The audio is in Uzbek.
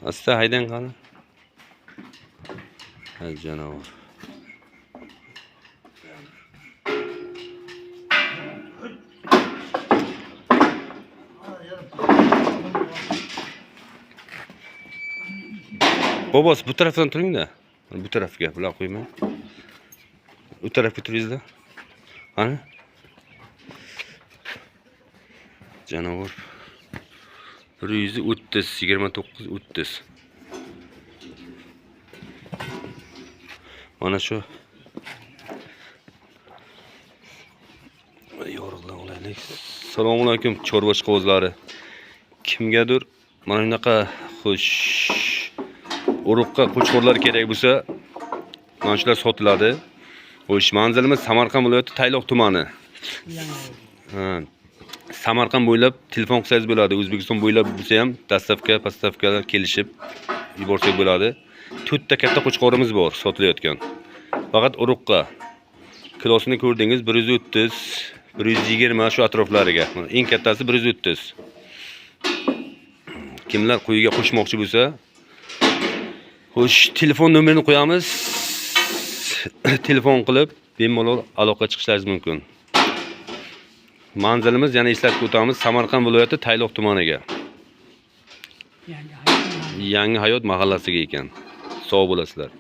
Asta haydang qani. Ha, jonivor. Bobosi, bu tarafdan turing-da. Bu tarafga bular qo'ymang. U tarafga turingizda. Qani? Jonivor. 130, 29, 30. Mana shu yorug'dan olaylik. Assalomu alaykum, chorva ishqibozlari. Kimgadir mana shunaqa xush urug'qa qo'chqorlar kerak bo'lsa, mana shular sotiladi. Xo'sh, manzilimiz Samarqand viloyati Tayloq tumani. Ha. Samarqand bo'ylab telefon qilsangiz bo'ladi. O'zbekiston bo'ylab bo'lsa ham доставка, поставка kelishib yuborsak bo'ladi. To'rtta katta qo'chqorimiz bor sotilayotgan. Faqat urug'qa. Kilosini ko'rdingiz, 130, 120 shu atroflariga. Mana eng kattasi 130. Kimlar quyiga qo'shmoqchi bo'lsa, xo'sh, telefon nomerini qo'yamiz. Telefon qilib bemalol aloqa chiqishlaringiz mumkin. Manzilimiz yana eslatib o'tamiz, Samarqand viloyati Tayloq tumaniga. Yangi Hayot. Yangi Hayot mahallasiga ekan. Sog' bo'lasizlar.